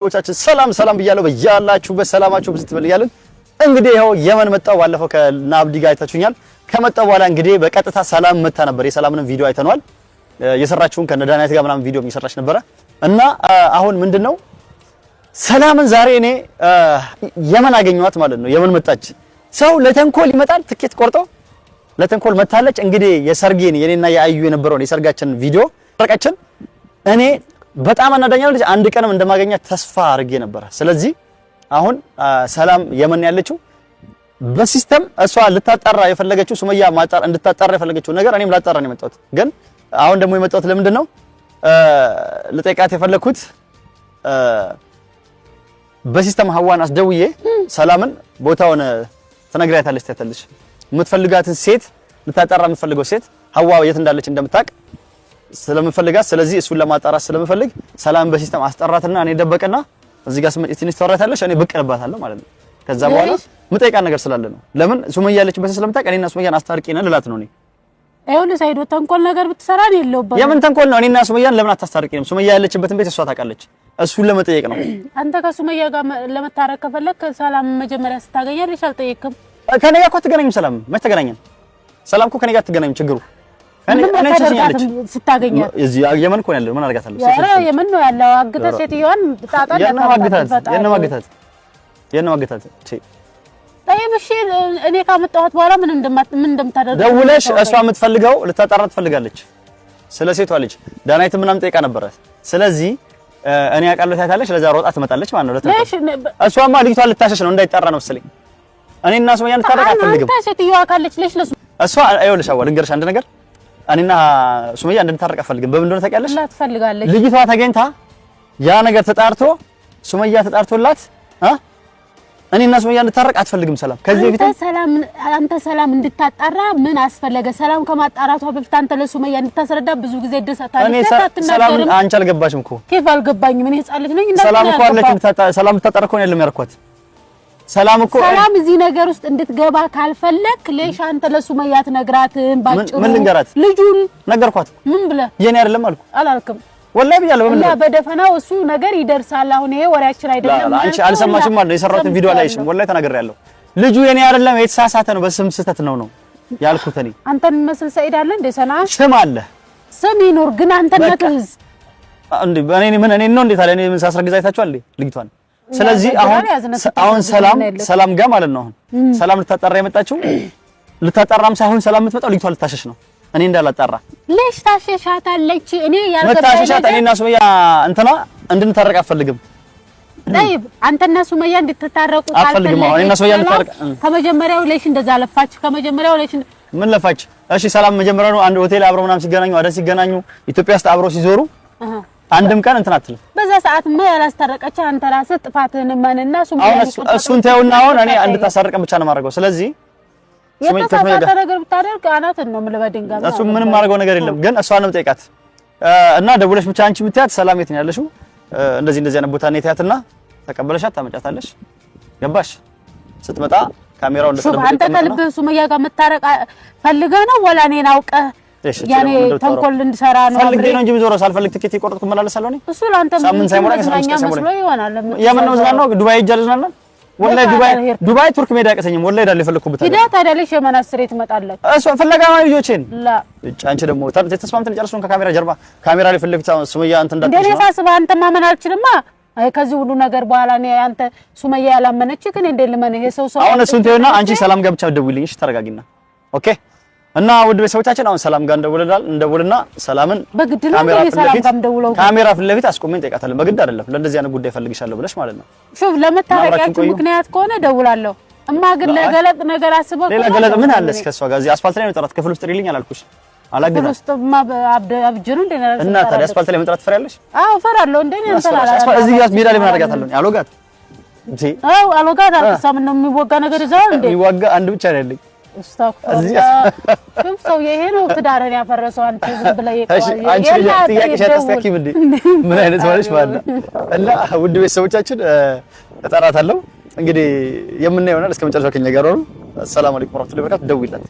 ቤተሰቦቻችን ሰላም ሰላም ብያለሁ። በያላችሁበት ሰላማችሁ ብዝት ትበል እያልን እንግዲህ ይኸው የመን መጣሁ። ባለፈው ከናብዲ ጋር አይታችሁኛል። ከመጣሁ በኋላ እንግዲህ በቀጥታ ሰላም መታ ነበር። የሰላምንም ቪዲዮ አይተነዋል። የሰራችውን ከነዳናይት ጋር ምናምን ቪዲዮ እየሰራች ነበረ እና አሁን ምንድነው ሰላምን ዛሬ እኔ የመን አገኘኋት ማለት ነው። የመን መጣች። ሰው ለተንኮል ይመጣል። ትኬት ቆርጦ ለተንኮል መታለች። እንግዲህ የሰርጌን የኔና የአዩ የነበረውን የሰርጋችን ቪዲዮ ሰርጋችን እኔ በጣም አናዳኛለች። አንድ ቀንም እንደማገኛት ተስፋ አድርጌ ነበረ። ስለዚህ አሁን ሰላም የመን ያለችው በ system እሷ ልታጣራ የፈለገችው ሱመያ ማጣር እንድታጣራ የፈለገችው ነገር እኔም ላጣራ ነው የመጣሁት። ግን አሁን ደግሞ የመጣሁት ለምንድን ነው ልጠይቃት የፈለኩት በ system ሀዋን አስደውዬ ሰላምን ቦታውን ትነግራታለች። ታያታለች የምትፈልጋትን ሴት ልታጣራ የምትፈልገው ሴት ሀዋ የት እንዳለች እንደምታውቅ ስለምፈልጋት፣ ስለዚህ እሱን ለማጣራት ስለምፈልግ ሰላምን በ system አስጠራትና እኔ ደበቅና እዚህ ጋር ስመጪ ትንሽ ታወራታለች፣ እኔ ብቅ እልባታለሁ ማለት ነው። ከዛ በኋላ የምጠይቃት ነገር ስላለ ነው። ለምን ሱመያ ያለችበትን ስለምታውቅ እኔና ሱመያን አስታርቂን ልላት ነው። እኔ ይኸውልህ ሰይዶ ተንኮል ነገር ብትሰራ እኔ የለሁበትም። የምን ተንኮል ነው? እኔና ሱመያን ለምን አታስታርቂንም? ሱመያ ያለችበትን ቤት እሷ ታውቃለች። እሱን ለመጠየቅ ነው። አንተ ከሱመያ ጋር ለመታረቅ ከፈለክ ሰላም መጀመሪያ ስታገኛለች አልጠየቅም። ከኔ ጋር እኮ አትገናኝም። ሰላም መች ተገናኘን? ሰላም እኮ ከኔ ጋር አትገናኝም። ችግሩ ስታገኛት እዚህ የመን እኮ ነው ያለው። ምን አደርጋታለሁ? ኧረ የመን ነው ያለው። አግተህ ሴትዮዋን ጣጣ የነማግታት የነማግታት ጠይብ። እሺ እኔ ካመጣኋት በኋላ ምን እንደምታደርግ ደውለሽ እሷ የምትፈልገው ልታጣራ ትፈልጋለች። ስለ ሴቷ ልጅ ዳናይት ምናምን ጠይቃ ነበረ። ስለዚህ እኔ አውቃለሁ ታያታለች። ለዛ ሮጣ ትመጣለች ማለት ነው። እሷማ ልጅቷን ልታሸሽ ነው እንዳይጣራ ነው መሰለኝ። እኔና ሱመያ እንድታረቅ አትፈልግም። አንተ ሴትዮዋ ካለች ለሽ ለሱ እሷ ይኸውልሽ፣ አዋ ልንገርሽ አንድ ነገር፣ እኔና ሱመያ እንድንታረቅ አትፈልግም። በምን እንደሆነ ታውቂያለሽ? ትፈልጋለች። ልጅቷ ተገኝታ ያ ነገር ተጣርቶ ሱመያ ተጣርቶላት እኔና ሱመያ እንድታረቅ አትፈልግም። ሰላም ከዚህ በፊት ሰላም አንተ ሰላም እንድታጣራ ምን አስፈለገ? ሰላም ከማጣራቷ በፊት አንተ ለሱመያ እንድታስረዳ ብዙ ጊዜ ደሰታለች። ሰላም አንቺ አልገባሽም እኮ። كيف አልገባኝም? እኔ ህፃን ልጅ ነኝ። ሰላም እኮ አለች። ሰላም እንድታጣራ እኮ ነው ያለም ያልኳት። ሰላም እኮ ሰላም እዚህ ነገር ውስጥ እንድትገባ ካልፈለክ ليش አንተ ለሱመያ አትነግራትም? ባጭሩ ምን ልንገራት? ልጁን ነገርኳት። ምን ብለህ? የኔ አይደለም አልኩ። አላልክም? ወላሂ ብያለሁ። በምን እና በደፈናው እሱ ነገር ይደርሳል። አሁን ይሄ ወሬያችን አይደለም። አንቺ አልሰማሽም ማለት ነው። የሰራሁትን ቪዲዮ አላየሽም። ወላሂ ተናግሬያለሁ። ልጁ የኔ አይደለም የተሳሳተ ነው፣ በስም ስህተት ነው ነው ያልኩት። እኔ አንተን መስል ሰኢድ አለ እንደ ሰና ስም አለ ስም ይኑር፣ ግን አንተነትህስ እንዴ? እኔ ምን እኔ ነው እንዴ ታዲያ? እኔ ምን ሳስረግዝ አይታችኋል እንዴ ልጅቷን? ስለዚህ አሁን አሁን ሰላም ሰላም ጋር ማለት ነው። አሁን ሰላም ልታጣራ የመጣችው ልታጣራም ሳይሆን ሰላም የምትመጣው ልጅቷን ልታሸሽ ነው። እኔ እንዳላጣራ ليش ታሸሻታለች? እኔ ያልገባኝ መታሸሻት እኔና ሱመያ እንትና እንድንታረቅ አትፈልግም። طيب አንተና ሱመያ እንድትታረቁ አትፈልግም። አሁን እኔና ሱመያ እንድታረቅ ከመጀመሪያው ليش እንደዛ ለፋች? ከመጀመሪያው ليش ምን ለፋች? እሺ ሰላም መጀመሪያ ነው አንድ ሆቴል አብረው ምናምን ሲገናኙ አደን ሲገናኙ ኢትዮጵያ ውስጥ አብረው ሲዞሩ አንድም ቀን እንትን አትልም። በዛ ሰዓት ማ ያላስታረቀች አንተ ራስህ ጥፋትህን ማንና ሱመያ እሱን ተውና አሁን እኔ እንድታሳርቀን ብቻ ነው የማደርገው። ስለዚህ የተሳሳተ ነገር ብታደርግ አናትን ነው የምልህ በድንጋይ። እሱ ምንም የማደርገው ነገር የለም፣ ግን እሷንም ጠይቃት እና ደውለሽ ብቻ አንቺ የምትያት ሰላም የት ነው ያለሽው? እንደዚህ እንደዚህ አይነት ቦታ ነው የትያትና ተቀበለሻት ታመጫታለሽ። ገባሽ? ስትመጣ ካሜራው እንደተደበቀ አንተ ከልብህ ሱመያ ጋር መታረቅ ፈልገህ ነው ወላ እኔን አውቀህ ያኔ ተንኮል እንድሰራ ነው? ፈልጌ ነው እንጂ የምዞረው ሳልፈልግ ትኬት የቆረጥኩ እመላለሳለሁ። እኔ እሱ ለአንተ ሳምንት ሳይሞላኝ መዝናኛ መስሎ ይሆናል። የምን ነው መዝናናው? ዱባይ ሄጄ አልዝናናም። ወላሂ ዱባይ ዱባይ ቱርክ መሄድ አያቅተኝም። ወላሂ ሄዳለሁ የፈለኩበት ሂዳ ታዲያ ليش የመን አስሬ ትመጣለህ? እሷ ፍለጋ ነው ልጆቼን። ላ አንቺ ደግሞ ተስማምተን ጨርሱን። ከካሜራ ጀርባ ካሜራ ላይ ፊት ለፊት ሱመያ እንትን እንዳትልሽ እንደኔ ሳስበህ አንተ ማመን አልችልማ። አይ ከዚህ ሁሉ ነገር በኋላ እኔ አንተ ሱመያ ያላመነች ግን እንዴ ልመን? ይሄ ሰው ሰው አሁን እሱን ተይውና አንቺ ሰላም ጋር ብቻ ደውይልኝ። እሺ ተረጋጊና። okay እና ውድ ቤተሰቦቻችን አሁን ሰላም ጋር እንደውልናል እንደውልና ሰላምን በግድ ነው እንዴ? ሰላም ጋር እንደውለው ካሜራ ፊት ለፊት አስቆሜን እንጠይቃታለን። በግድ አይደለም፣ ለእንደዚህ አይነት ጉዳይ ፈልግሻለሁ ብለሽ ማለት ነው። شوف ለመታረቂያችሁ ምክንያት ከሆነ ደውላለሁ። እማ ግን ለገለጥ ነገር አስበው ሌላ ገለጥ ምን አለ? እስከ እሷ ጋር እዚህ አስፋልት ላይ ነው የጠራት። ክፍል ውስጥ ጥሪልኝ አላልኩሽ? አላግዛት ክፍል ውስጥማ አብጅሩ እንዴ ነው እና ታዲያ አስፋልት ላይ መጥራት ትፈሪያለሽ? አዎ እፈራለሁ። እንዴ ነው አስፋልት እዚህ ጋር ሜዳ ላይ ምን አደርጋታለሁ? አልወጋት እንዴ? አዎ አልወጋት። አልቅሳም ነው የሚወጋ ነገር ይዘዋል እንዴ? የሚወጋ አንድ ብቻ ነው ያለኝ። ግን ሰውዬ ይሄ ነው ትዳርን ያፈረሰው። አንተ ዝም ብለህ አንቺ ጥያቄሽ አታስተካኪም እንዴ? ምን አይነት ማለት ማለት ነው? እና ውድ ቤተሰቦቻችን እጠራታለሁ እንግዲህ የምናየው ይሆናል። እስከ መጨረሻው ከኛ ጋር ሆኑ። ሰላም አለይኩም ወራህመቱላሂ ወበረካቱ። ደውይላት።